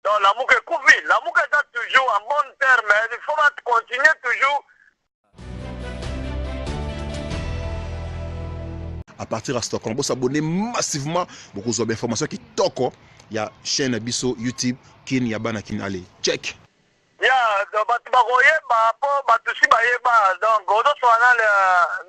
Donc Lamuka ekufi. Lamuka eza toujours en bon terme, il faut ba continuer toujours. À partir ya Stockholm, bo s'abonner massivement, bokozwa ba information kitoko ya chaîne na biso YouTube Kin ya bana Kin. Allez, check. Ya bato bakoyeba mpo bato si bayeba. Donc ozoswana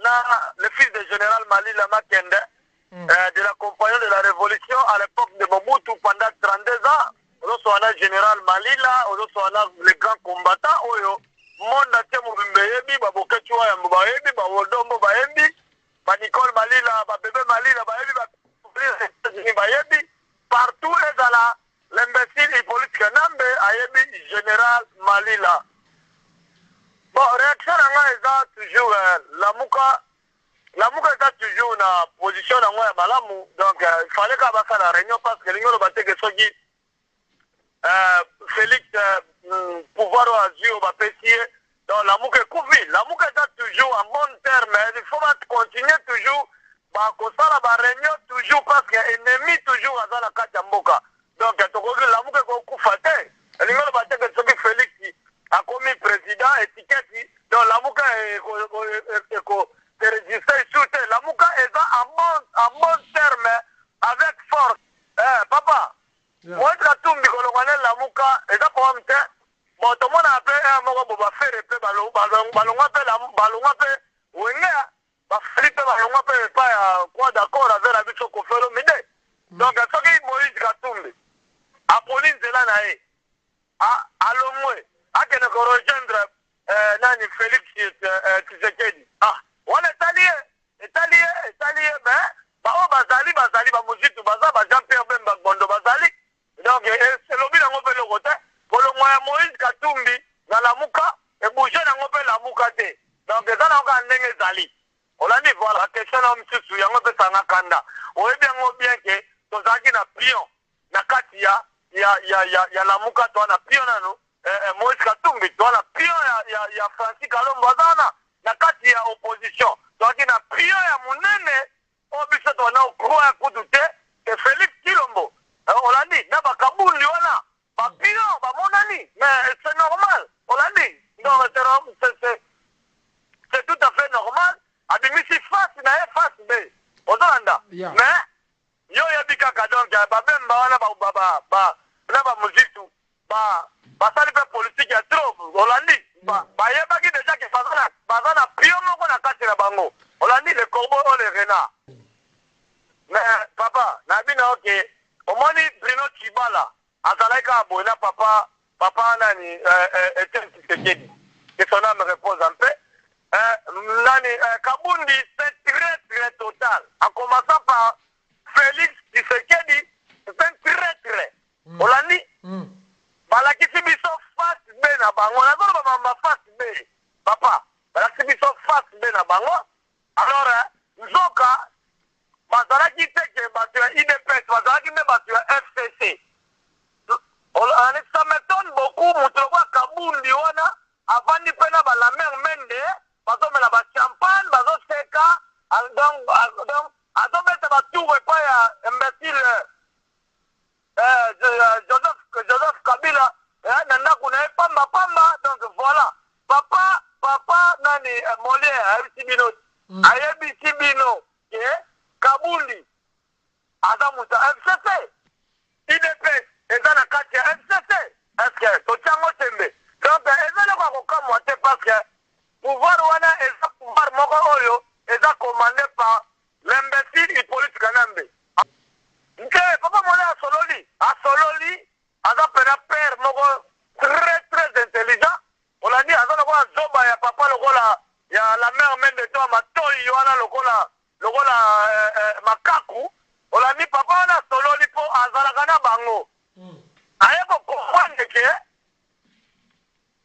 na le fils de général Malila Makende, de la compagnon de la révolution à l'époque de Mobutu pendant 32 ans. Ozoswana général Malila, ozoswana le grand combattant oyo monde entier mobimba eyebi, babokeci wa yambo bayebi, bawodombo bayebi, banicole Malila, babebe Malila bayebi, ba bayebi partout. Ezala l'imbécile Hippolyte Kanambe ayebi général Malila. Bon, réaction na ngai eza toujours Lamuka, Lamuka eza toujours na position nango ya malamu. Donc il fallait kaka basala réunion, parce que elingi oloba te ke soki Félix pouvoir oyo azwi, oyo bapesi ye, donc Lamuka ekufi. Lamuka eza toujours en bon terme, il faut bacontinue toujours bakosala baréunion toujours, parce que ennemi toujours aza na kati ya mboka. Donc tokoki, Lamuka ekokufa te. Elingi oloba te ke soki Félix akomi président, étiquette, donc Lamuka ekoregister esu te. Lamuka eza en bon terme avec force. Papa Moïse Katumbi kolongwa ne Lamuka eza problème te. Bon, tomonaka mpe moko bo bafere mpe balongwa mpe, balongwa mpe Wenge, bafali mpe balongwa mpe epai ya croix d'accord avec na biso Koffi Olomide. Donc soki Moïse Katumbi aponi nzela na ye, alongwe, akende korejoindre nani, Félix Tshisekedi, ah, wana etali ye, etali ye, etali ye. Mais baoyo bazali, bazali bamozitu, baza ba Jean Pierre Bemba Gbondo bazali. Donc elobi nango mpe eloko te. Kolongwa ya Moïse Katumbi na Lamuka ebouge nango mpe Lamuka te. Donc eza nango kaka ndenge ezali. Olandi? Voilà. Question na misusu yango epesanga kanda. Oyebi yango bien ke tozalaki na pion na kati ya Lamuka. Toa na pion nanu Moïse Katumbi, toa na pion ya Francis Kalombo, aza wana na kati ya opposition. Toaki na pion ya monene oyo biso towana okroya kutu te ke Félix Tshilombo. Olandi? Na bakabundi wana, bapion bamonani, mais c'est normal. Olandi? Donc c'est tout à fait normal. Abimisi face na ye, face B, ozolanda? Mais yo oyebi kaka. Donc babemba wana na bamozitu basali mpe politike ya trop. Olandi? Bayebaki déjà ke baza na pion moko na kati na bango. Olandi? Le corbeau o le renard. Mais papa, nayebi na yo ke omoni Bruno Tshibala azalaki kaka boye na papa nani, Etienne Tshisekedi, que son âme repose en paix. Nani, Kabundi, c'est très très total, en commençant par Félix Tshisekedi, c'est un traître. Olandi? Balakisi biso face B na bango. Nazoloba mamba face B, papa. Balakisi biso face B na bango. Alors nzoka bazalaki te ke bato ya UDPS, bazalaki nde bato ya FCC. Ça m'étonne beaucoup. Moto lokola Kabundi wana avandi mpe na balamer Mende, bazomela bachampagne, bazoseka. Donc azobeta batour epai ya imbécile Joseph Kabila na ndako na ye pamba pamba. Donc voilà, papa nani, Molière ayebisi bino, ayebisi bino ke Kabundi aza moto ya FCC, UDPS eza na kati ya FCC. Est-ce totiango tembe? Donc eza eloko ya kokamwa te, parce que pouvoir wana eza pouvoir moko oyo eza commandé par l'imbécile Hippolyte Kanambe. Nke papa Mole asololi, asololi, aza mpena père moko très très intelligent. Olandi? Aza lokola zoba ya papa lokola ya la mère Mende to ya matoi wana lokola makaku. Olandi? Papa wana asololi mpo azalaka na bango. Aye kocomprendre ke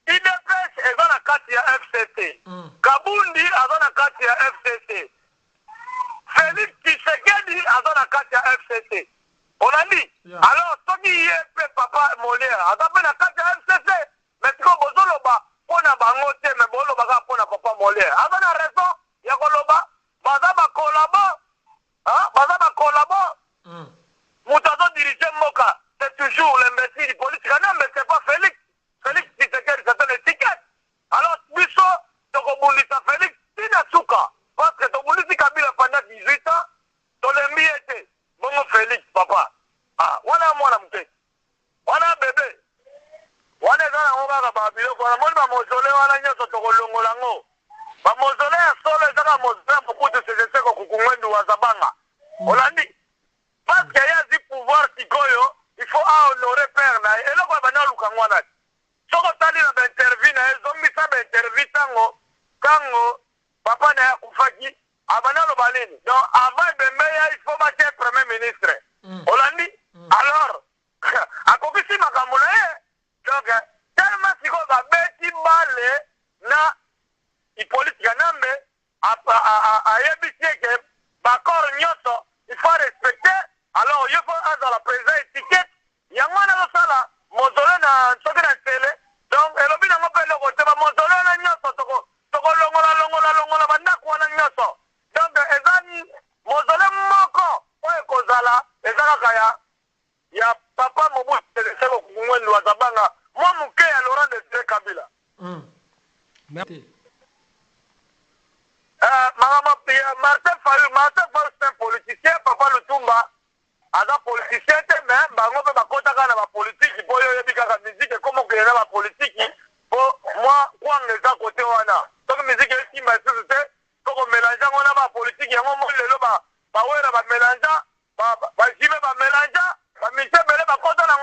UDPS eza na kati ya FCC, Kabundi aza na kati ya FCC, Félix Tshisekedi aza na kati ya FCC. Olandi? Alors soki ye mpe papa Molière aza mpe na kati ya FCC, mais sikoyo bozoloba mpo na bango te, mais boloba kaka mpo na papa Molière. Aza na raison ya koloba baza bacollabo, baza bacollabo. Moto azodirige mboka, c'est toujours l'imbécile Hippolyte Kanambe. kaka babiloko wana. Moni bamausolée wana nyonso, tokolongola yango. Bamausolée ya solo eza kaka mausolée ya Mobutu Sese Seko Kuku Ngbendu wa Zabanga. Olandi? Parce que ye azwi pouvoir sikoyo, il faut ahonorer père na ye. Eloko ya banda aluka ngo wana, soki otali na bainterview na ye, ezongisa bainterview ntango papa na ye akufaki, abanda aloba nini? Donc avant ebembe ya, il faut batie premier ministre. Olandi? Alors akokisi makambo na ye. Donc tellement sikoyo babeti bale na Hippolyte Kanambe, ayebisi eke baaccord nyonso il faut respecter. Alors ye faut azala président étiquette. Yango wana azosala mausolée na soki na Nsele. Donc elobi nango mpe eloko te. Bamausolée wana nyonso tokolongola, longola, longola bandako wana nyonso. Donc eza mausolée moko oyo ekozala, eza kaka ya papa Mobutu Sese Seko Kuku Ngbendu Azabanga, mwa moke ya Laurent Désiré Kabila. Makambo ya Martin Fayulu, Martin Fayulu, c'est un politicien. Papa Lutumba aza politicien te, mais bango mpe bakɔta kaka na bapolitiki, mpo oyo oyebi kaka musique ekoma okende na bapolitiki, mpo mwa kwanga eza kote wana. Soki musique esimba lisusu te, mpo komélanger yango na bapolitiki. Yango moi lelo bawera bamélanger, bajime bamélanger, bamisie ebele bakɔta na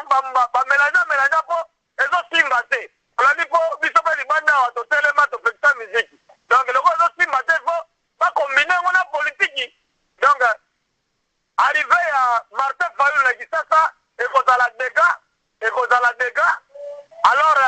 bamélanger mélanger, mpo ezosimba te. Olandi? Mpo biso mpe libanda awa totelema, topekisa musique. Donc loko ezosimba te, fo bacombiner yango na politiki. Donc arrivée ya Martin Fayulu na Kisasa ekozala dégât, ekozala dégât. Alors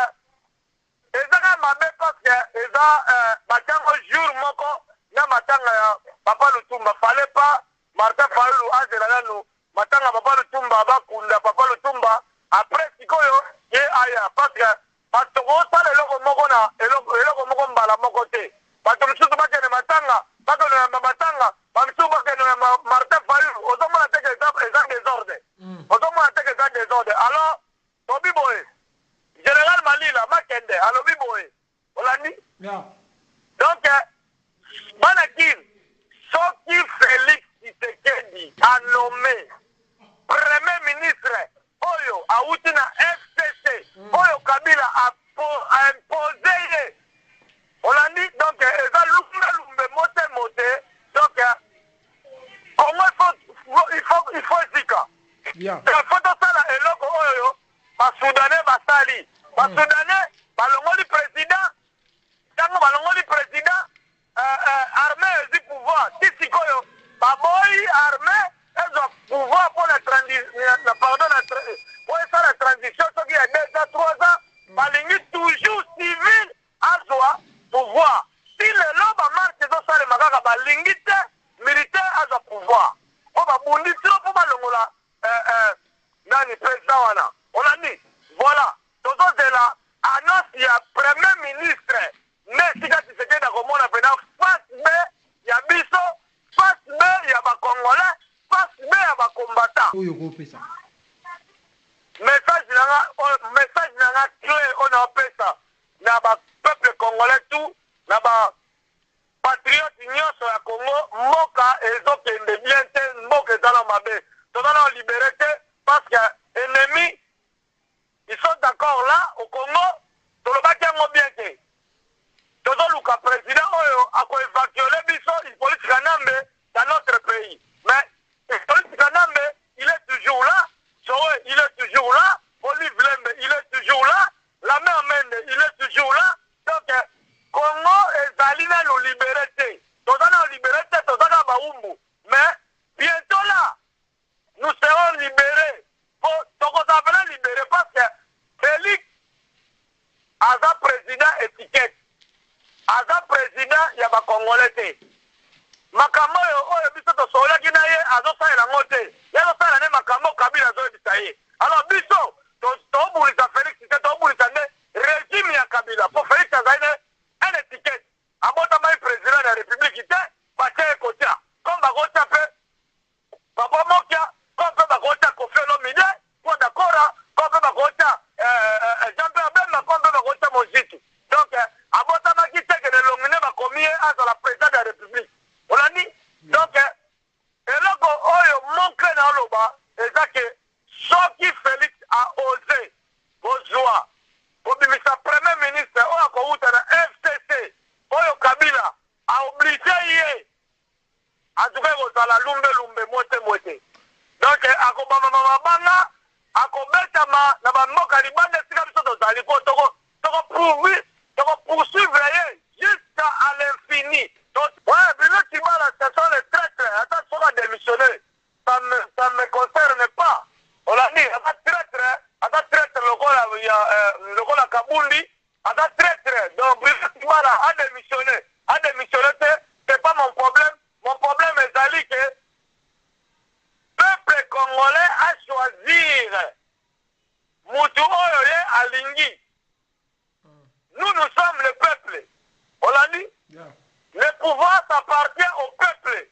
eza kaka mabe parce que eza batango jour moko na matanga ya papa Lutumba. Fallait pas Martin Fayulu azela nanu matanga papa Lutumba, bakunda papa Lutumba, après sikoyo ye aya, parce que bato kosala eloko moko na eloko moko mbala moko te. Bato mosusu bakende matanga, bakende na matanga, bamisusu bakende na Martin Fayulu. Ozomona teke eza désordre. Ozomona teke eza désordre. Alors tobi boye, général Malila Makende alobi boye. Olandi? Donc bana Kin, soki Félix Tshisekedi anommé premier ministre oyo awuti na FCC, oyo Kabila aimpose ye, olandi? Donc eza lumbe lumbe, mote mote. Donc Congo il faut ezika. Il faut tosala eloko oyo Basoudanais basali. Basoudanais balongoli président. Ntango balongoli président, armée ezwi pouvoir. Ti sikoyo baboyi armée ezwa pouvoir mpo na, pardon, po esala transition soki ya 2 ans, 3 ans. Balingi toujours civil azwa pouvoir. Ti lelo bamarche ezosalema kaka, balingi te militaire azwa pouvoir, mpo babundi trop mpo balongola nani, président wana. Olandi? Voilà, tozozela annonce ya premier ministre nde esika Tshisekedi akomona mpena face B ya biso, face B ya Bacongolais, face B ya bacombattant. Oyo kopesa. Message na nga clé oyo naopesa na bapeuple congolais tout, na bapatriote nyonso ya Congo: mboka ezokende bien te, mboka eza na mabe, toza na libéré te, parce que ennemi, ils sont encore là au Congo. Tolobaki yango bien te. Tozoluka président oyo akoévacuer biso Hippolyte Kanambe dans notre pays, mais Hippolyte Kanambe, il est toujours là. Zoé, il est toujours là. Olive Lembe, il est toujours là. La mère Mende, il est toujours là. Donc Congo ezali nano libéré te, toza nano libéré te, toza kaka bawumbu. Mais bientôt là, nous serons libérés, po tokozala mpena libéré, parce que Félix aza président étiquette, aza président ya Bacongolais te. Makambo oyo biso tosololaki na ye, azosalela yango te. Ye azosalela nde makambo Kabila azoyebisa ye. Alors biso tobulisa Félix te, tobulisa nde régime ya Kabila, po Félix azali nde un étiquette. Abotamaki président ya république te, batia ye kotia comme bakotia mpe papa Mokia, comme mpe bakotia Koffi Olomide po dakora, comme mpe bakotia Jean Pierre Bemba, comme mpe bakotia Mozito. Donc abotamaki te kende elongi nde bakomi ye azala président de la république. Olandi? Donc eloko oyo monclé na oloba eza ke soki Félix a osé kozwa kobimisa premier kowuta na FCC oyo Kabila a oblige ye, en tout cas ekozala lumbe lumbe mwete mwete. Donc akobamama mabanga, akobetama na ba mboka libanda esika biso tozali po toko toko pourvu toko poursuivre ye jusqu'à à l'infini. Ouais, Bruno Tshibala ce sont les traitres, ata soki a demissionne ça me ça me concerne pas. Olandi aza traitre, aza traitre lokola ya lokola Kabundi, aza traitre. Donc Bruno Tshibala a demissionne, a demissionne te, c'est pas mon problème. Mon problème ezali que peuple congolais a choisir mutu oyo ye alingi. Nous, nous sommes le peuple. Olandi? Yeah. Le pouvoir s'appartient au peuple.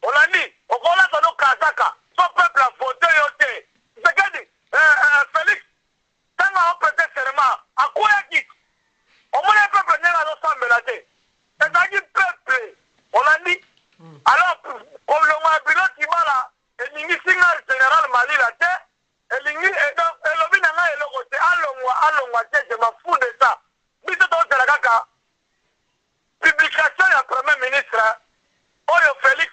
Olandi? Okolata no kazaka. So peuple a voté yo te. Tshisekedi, Felix, tango a prêter serment, akweyaki. Omoni peuple ndenge azosambela te. Ezalaki peuple. Olandi? Alors, kolongwa ya Bruno Tshibala eningisi nga général Malila te. Elingi donc elobi na ngai eloko te. Alongwa, alongwa te, je m'en fous de ça. Biso tozela kaka publication ya premier ministre oyo Felix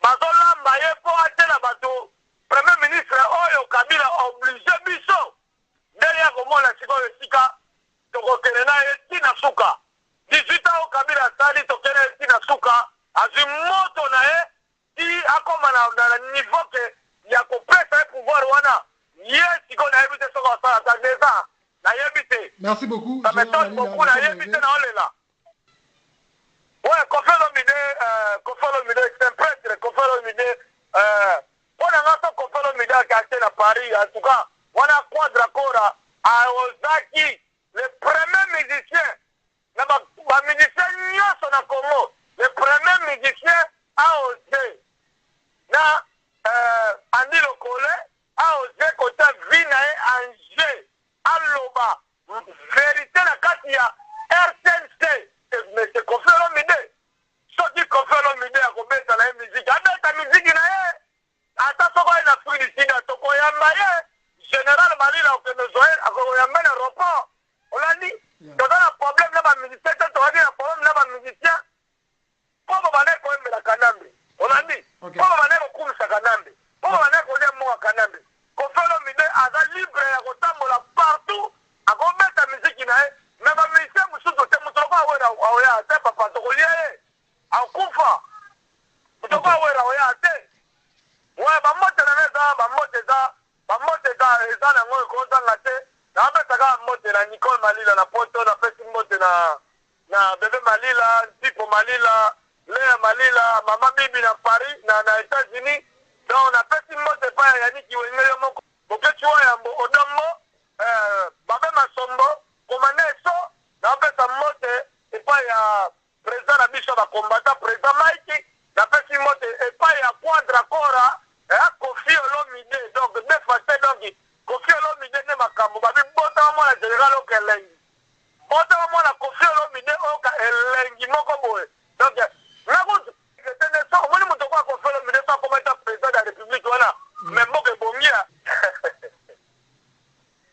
bazolamba ye po atela bato premier ministre oyo Kabila oblige biso ndenge ya komona sikoyo esika tokokende na ye ntina suka. 18 ans Kabila asali, tokende ye ntina suka, azwi moto na ye ti akoma na niveau ke ya kopesa ye pouvoir wana. Ye sikoyo nayebi te soki asala ata 2 ans, nayebi te. Merci beaucoup. Ça m'étonne beaucoup, nayebi te naolela. Ouais, Koffi Olomide, Koffi Olomide, c'est un prêtre, Koffi Olomide, mpo na nga so Koffi Olomide akate na Paris, en tout cas, wana Quadra Kora aozaki le premier musicien na ba musicien nyonso na Congo, le premier musicien a osé na Andy Lokole a osé kotia vie na ye en jeu, aloba vérité na kati ya RTNC. Mais c'est Koffi Olomide. Soki Koffi Olomide akobeta na ye musique, abeta musique na ye, ata soko aye na Afrique du Sud, tokoyamba ye. Général Malila okende zwa ye, akoyamba na aéroport. Olandi? Toza na problème na bamusicien te, tozalaki na problème na bamusicien mpo babandaki koyembela Kanambe. Olandi? Ok. Mpo babandaki kokumisa Kanambe, mpo babandaki kolia mbongo Kanambe. Koffi Olomide aza libre ya kotambola partout, akobeta miziki na ye, mais bamusicien mosusu te. Moto lokola Wera aoya te, papa, tokolia ye, akufa. Moto lokola Wera oya te. Ouais, bambote na nga eza bambote, eza bambote, eza nango ekozanga te. Napesa kaka mbote na Nicole Malila na Poto, napesi mbote na bebe Malila, Ntipo Malila, Lea Malila, mama Bibi na Paris, na États-Unis. Donc napesi mbote epai ya Yaniki Wenge yo moko, Bokeci Wayambo, Odombo, Babe Masombo, Komanda Eso. Napesa mbote epai ya président na biso bakombata, président Mike. Napesi mbote epai ya Quadra Kora ya Koffi Olomide. Donc deux fois te, donc Koffi Olomide nde makambo. Babi botama mwana général oka elengi, botama mwana Koffi Olomide oka elengi moko boye. Donc nakutu etene so omoni moto kwa Koffi Olomide so akomata président de la République wana, mais mboka ebongia.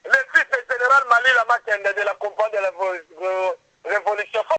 Le fils de général Malila Makende de la compagnie de la révolution.